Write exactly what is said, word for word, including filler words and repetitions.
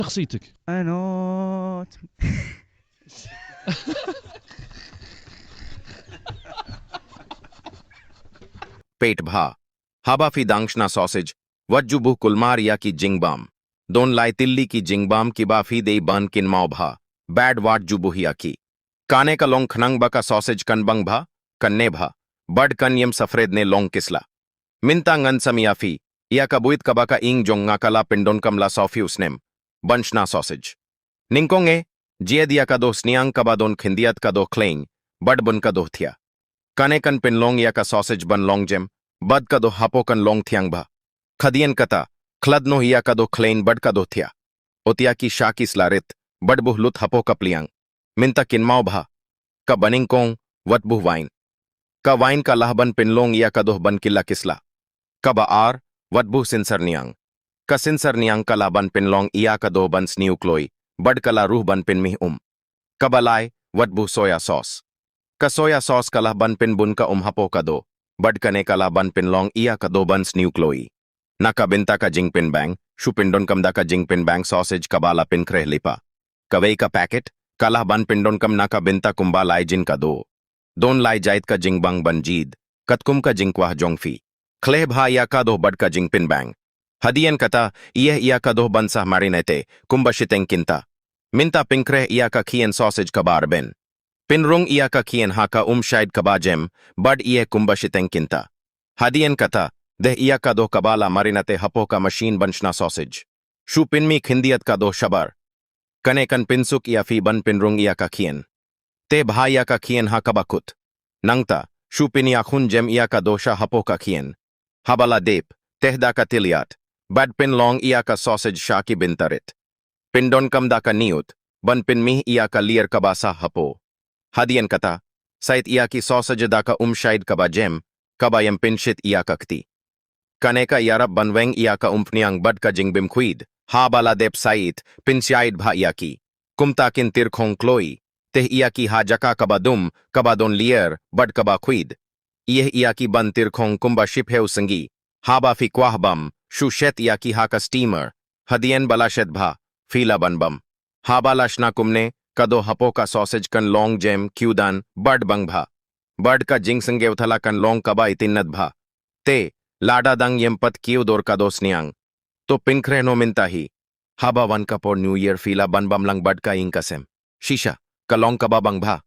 Shakhsiyatik. Anot. Peit bha. Haba phi dang shna sausage, wat ju buh kulmar ïa ki jingbam. Don lai tylli ki jingbam kiba phi dei ban kynmaw bha. Bad wat ju buh ïa ki. Kane ka long khnang ba ka sausage kan bang bha, kan ne bha. Bad kan ym saphred ne long ki sla. Mynta ngan sam ïa phi, ïa ka buit kaba ka ïing jong nga ka la pyndonkam la sawphew snem ban shna sausage. Nyngkong eh, jied ïa ka doh sniang kaba don khyndiat ka doh khleiñ, bad bun ka doh thiah. Kane kan pynlong ïa ka sausage ban long jem, bad ka doh hapoh kan long thiang bha. Hadien kata, khlad noh ïa ka doh khleiñ bad ka doh thiah. Ot ïa ki sha ki sla rit, bad buh lut hapoh ka pliang. Mynta kynmaw bha. Kaba nyngkong, wat buh wain. Ka wain ka lah ban pynlong ïa ka doh ban kylla ki sla. Kaba ar, wat buh synsar niang. Ka synsar niang ka lah ban pynlong ïa ka doh ban sniew kloi, bad ka lah ruh ban pynmih um. Kaba lai, wat buh soya sauce. Ka soya sauce ka lah ban pynbun ka um hapoh ka doh, bad kane ka lah ban pynlong ïa ka doh ban sniew kloi. Na ka bynta ka jingpynbang, shu pyndonkam da ka jingpynbang sausage kaba la pynkhreh lypa. Kawei ka packet, ka lah ban pyndonkam na ka bynta kumba lai jin ka doh. Don lai jait ka jingbang ban jied, katkum ka jingkwah jong phi. Khleh bha ïa ka doh bad ka jingpynbang. Hadien kata, ïeh ïa ka doh ban sah marinate, kumba shiteng kynta. Mynta pynkhreh ïa ka khien sausage kaba rben. Pynrung ïa ka khien ha ka um shait kaba jem, bad ïeh kumba shiteng kynta. Hadien kata, deh ïa ka doh kaba la marinate hapoh ka machine ban shna sausage. Shu pynmih khyndiat ka doh shabar. Kane kan pynsuk ïa phi ban pynrung ïa ka khien. Teh bha ïa ka khien ha kaba kut. Nangta, shu pynïakhun jem ïa ka doh sha hapoh ka khien. Haba la dep, teh da ka tylliat, bad pynlong ïa ka sausage sha ki bynta rit. Pyndonkam da ka niut, ban pynmih ïa ka lier kaba sah hapoh. Hadien kata, sait ïa ki sausage da ka um shait kaba jem, kaba ym pynshit ïa ka kti. Kane ka ïarap ban weng ïa ka umphniang bad ka jingbym khwid, haba la dep sait, pynshait bha ïa ki. Kumta kin tyrkhong kloi, teh ïa ki ha jaka kaba dum, kaba don lier, bad kaba khwid. Ïeh ïa ki ban tyrkhong kumba shiphew sngi, haba phi kwah bam, shu shet ïa ki ha ka steamer, hadien ba la shet bha, phi lah ban bam. Haba la shna kumne, ka doh hapoh ka sausage kan long jem, kyiudan, bad bang bha. Bad ka jingsngewthala kan long kaba itynnad bha. Te, lada dang ym pat kiew dor ka doh sniang. To pynkhreh noh mynta hi. Haba wan ka por New Year phi lah ban bam lang bad ka ïing ka sem. Shisha, ka long kaba bang bha.